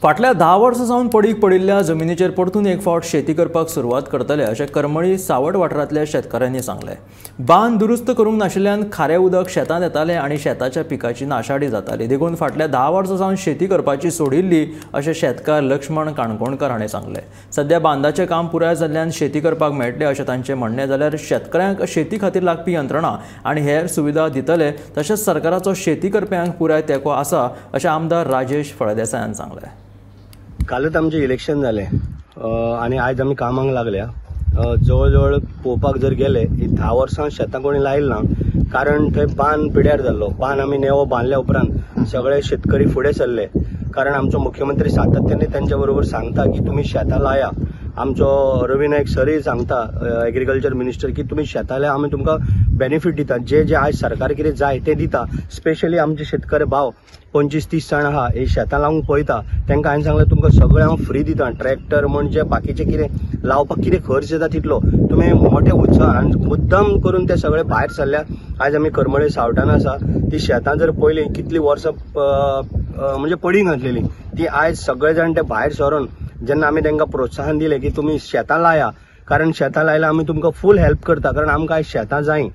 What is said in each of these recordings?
फाटल्या 10 वर्सां सावन पडीक पडिल्ल्या जमिनीचेर परतून एक फावट शेती करपाक सुरवात करतले अशें करमळी सावड वाठारांतल्या शेतकारांनी सांगलें. बांद दुरुस्त करूंक नाशिल्ल्यान खारें उदक शेतांत येतालें आनी शेताच्या पिकाची नाशाडी जाताली. देखून फाटल्या 10 वर्सां सावन शेती करपाची सोडिल्ली अशें शेतकार लक्ष्मण काणकोणकर हाणें सांगलें. सध्या बांदाचें काम पुराय जाल्ल्यान शेती करपाक मेळटलें अशें तांचें म्हणणें. जाल्यार शेतकऱ्यांक शेती खातीर लागपी यंत्रणा आनी हेर सुविधा दितले, तशेंच सरकाराचो शेती करप्यांक पुराय तेंको आसा अशें आमदार राजेश फळदेसायान सांगलें. कालच आमचें इलेक्शन जालें आनी आयज आमी कामाक लागल्या. जवळ जवळ पळोवपाक जर गेले ही 10 वर्सां शेतां कोणी लायलें ना, कारण थंय बांद पिड्यार जाल्लो. बांद आमी नेवो बांदल्या उपरांत सगळे शेतकरी फुडें सरले, कारण आमचो मुख्यमंत्री सातत्याने त्यांच्या बरोबर सांगता की तुमी शेतां लाया. आमचो रवी नायक सरय सांगता एग्रीकल्चर मिनिस्टर की तुमी शेतां लाया, आमी तुमकां बेनिफीट दिता, जे जे आयज सरकार कितें जाय तें दिता. स्पेशली आमचे शेतकरी भाव 25-30 जाण आहा हे शेतां लावंक पळयता, तांकां हांवें सांगलें तुमकां सगळें हांव फ्री दिता, ट्रॅक्टर म्हणजे बाकीचें कितें लावपाक कितें खर्च येता तितलो तुमी मोठ्या उत्साहान मुद्दम करून ते सगळे भायर सरल्या. आयज आमी करमळे सावटान आसा, ती शेतां जर पळयली कितली वर्सां म्हणजे पडींग आसलेली ती आयज सगळे जाण ते भायर सरून जेन्ना आमी तांकां प्रोत्साहन दिलें की तुमी शेतां लाया, कारण शेतां लायल्यार आमी तुमकां फूल हेल्प करता, कारण आमकां आयज शेतां जाय.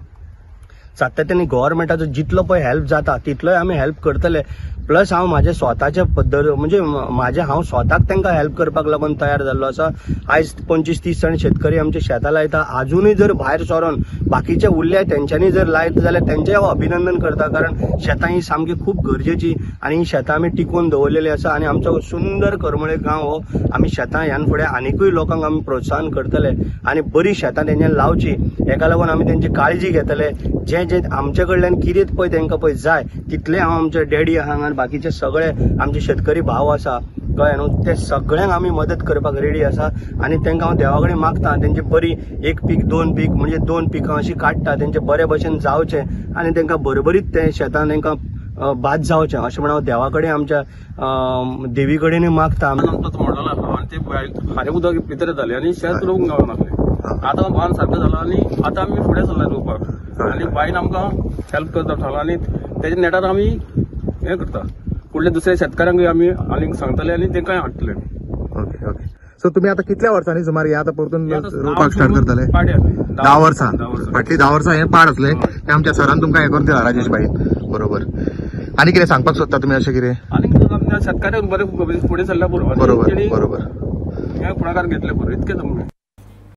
सातत्याने गव्हर्मेंटाचो जितलो पळय हेल्प जाता तितलोय आमी हेल्प करतले. प्लस हांव म्हाजे स्वताचे पद्दत म्हणजे म्हाजे हांव स्वताक तांकां हेल्प करपाक लागून तयार जाल्लो आसा. आयज 25-30 जाण शेतकरी आमचे शेतां लायता. आजुनूय जर भायर सरून बाकीचे उरले तेंच्यांनी जर लायत जाल्यार तेंचें हांव अभिनंदन करता, कारण शेतां ही सामकी खूब गरजेची आनी ही शेतां आमी टिकोवन दवरलेली आसा. आनी आमचो सुंदर करमळे गांव हो आमी शेतां ह्यान फुडें आनिकूय लोकांक आमी प्रोत्साहन करतले आनी बरी शेतां तेंच्यांनी लावची हेका लागून आमी तेंची काळजी घेतले. जे जे आमचे कडल्यान कितें पळय तांकां पळय जाय तितलें हांव आमचे डॅडी आहा हांगा बाकीचे सगळे आमचे शेतकरी भाव आसा कळ्ळें न्हू, ते सगळ्यांक आमी मदत करपाक रेडी आसा. आनी तांकां हांव देवा कडेन मागता तेंचे बरी 1 पीक 2 पीक म्हणजे 2 पिकां अशीं काडटा तेंचे बरे भशेन जावचें आनी तांकां बरोबरीत तें शेतान तांकां बाद जावचें अशें म्हण हांव देवा कडेन आमच्या देवी कडेन मागता. आमचो मॉडल आसलो आनी ते खारें उदक भितर येतालें आनी शेत रोवंक गावनासलें. आतां बांद सारकें जालां आनी आतां आमी फुडें सरला रोवपाक आनी बायन आमकां हेल्प करता थारला आनी तेच्या नेटार आमी हें करता. फुडले दुसऱ्या शेतकारांकूय आमी आनीक सांगतले आनी तांकांय हाडटले. Okay okay. सो तुमी आतां कितल्या वर्सांनी सुमार हे आतां परतून रोवपाक स्टार्ट करतले? 10 वर्सां. फाटलीं 10 वर्सां हें पाड आसलें तें आमच्या सरान तुमकां हें करून दिलां राजेश भाई. बरोबर. आनी कितें सांगपाक सोदता तुमी अशें कितें? आनी शेतकाऱ्यांक बरें फुडें सरल्या बरोबर. बरोबर बरोबर. हें फुडाकार घेतलें बरोबर इतकें.